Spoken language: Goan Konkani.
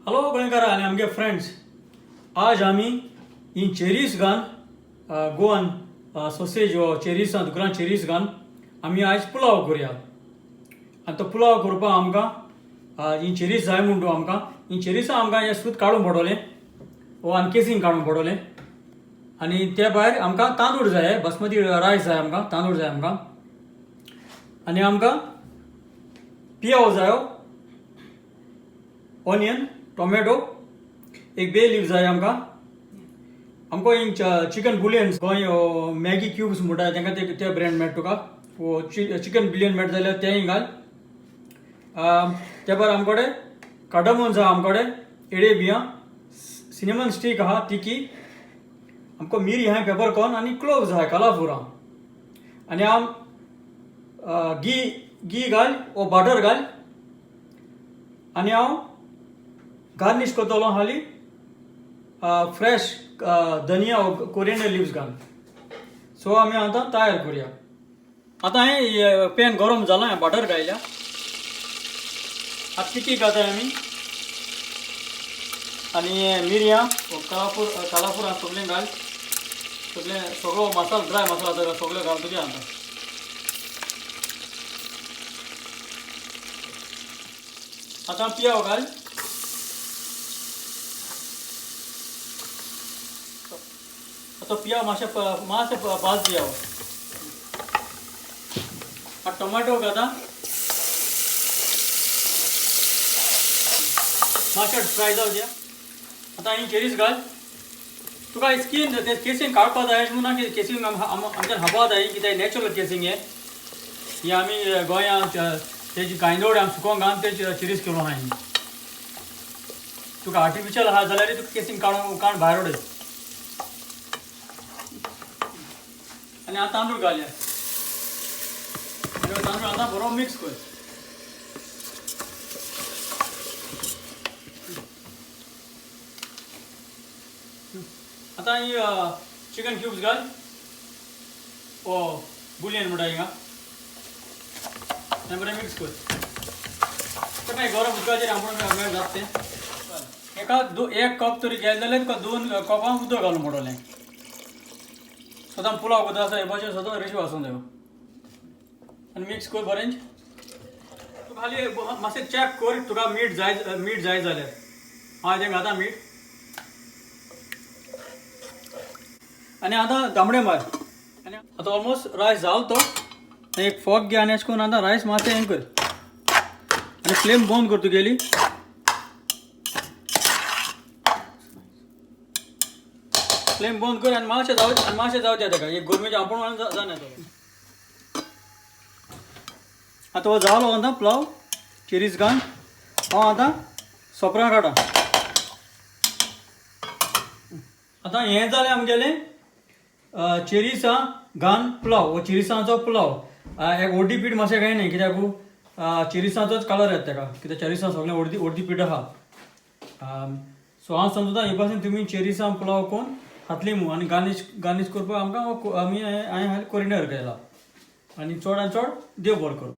हॅलो गोंयकारा आनी आमगे फ्रेंड्स, आज आमी ही चेरीस घान गोवन सोसेज वो चेरीसां दुकरां चेरीस घान आमी आयज पुलाव करुया. आनी तो पुलाव करपाक आमकां ही चेरीस जाय म्हणटू आमकां ही चेरीसां आमकां हें सूत काडूंक पडटलें वो आनी केसींग काडूंक पडटलें. आनी ते भायर आमकां तांदूळ जाय, बासमती रायस जाय आमकां, तांदूळ जाय आमकां. आनी आमकां पियाव जायो, ऑनियन, टोमॅटो, एक बे लीफ जाय आमकां. आमकां एक चिकन बुलियन, गोंय मॅगी क्यूब्स म्हणटा तांकां ते ब्रँड मेळटा तुका, वो चिकन बुलियन मेळटा जाल्यार तेंय घाल. ते भायर आमचे कडेन कार्डमोन्स आहा, आमचे कडेन एडे बियां, सिनेमन स्टीक आहा तिकी, आमकां मिरी आहा, पेपरकॉर्न आनी क्लोव्स आहा, कलाफुरां. आनी आम घी घी घाल वो बटर घाल. आनी हांव गार्निश करतलो हाली फ्रेश धनिया कोरिएंडर लिव्स घाल. सो आमी आतां तयार करुया. आतां हें पॅन गरम जालां, हांवें बटर घायल्या. आतां तिकी घालता आमी आनी मिरयां, कलापूर कलापुरां सगळें घाल, सगळें सगळो मसालो, ड्राय मसालो आतां सगळें घाल तुगे. आतां आतां पियाव घाल. आतां पियाव मातशें मातशें भाज दियाव. आतां टोमॅटो घाता, मातशें फ्राय जावं दिया. आतां ही चेरीस घाल. तुका स्कीन ते केसींग काडपा जाय अशें म्हणून ना, केसींग आमच्यान खावपा जाय कित्याक नॅचरल केसींग हें. ही आमी गोंयांत तेजी कांयदोड आमी सुकोवंक घालून ते चिरीस केलो आहा. तुका आर्टिफिशियल आहा जाल्यार तुका केसींग काडून काड भायर उडय. आनी आतां तांदूळ घालया. आनी तांदूळ आतां बरो मिक्स कर. आतां ही चिकन क्यूब्स घाल, ओ बुलियन म्हणटा हिंगा, आनी बरें मिक्स कर. तें मागीर गरम उदकाचेर आमकां मेळ जाता तें. एका एक कप तरी गेलें जाल्यार तुका 2 कपां उदक घालूंक पडटलें. सदां पुलाव करता आसा हे भाशेन सदां रेशो आसूंक जायो. आनी मिक्स कर बरें. तुका खाली मातशें चॅक कर तुका मीठ जाय, मीठ जाय जाल्यार हांव तें घाता मीठ. आनी आतां दामडे मार. आनी आतां ऑलमोस्ट रायस जालो तो. एक फोक घे आनी अशें करून आतां रायस मातशें हें कर आनी फ्लेम बंद कर तुगेली. फ्लेम बंद कर आनी मातशें जावं, आनी मातशें जावं दिया ताका, एक गरमेचें आपूण जायना तो. आतां हो जालो आतां पुलाव चेरीस घाल. हांव आतां सोपरां काडा. आतां हें जालें आमगेलें चेरीसां घान पुलाव, हो चेरीसांचो पुलाव. एक ओर्दी पीठ मातशें कांय न्ही, कित्याक चेरीसांचोच कलर येता ताका, कित्याक चेरीसां सगळें ओर्दी ओर्दी पीठ आहा. सो हांव समजता हे पासून तुमी चेरीसां पुलाव करून खातली म्हूण. आनी गार्निश गार्निश करपाक आमकां आमी हांवें कोरिएंडर केला. आनी चड आनी चड देव बरो करूं.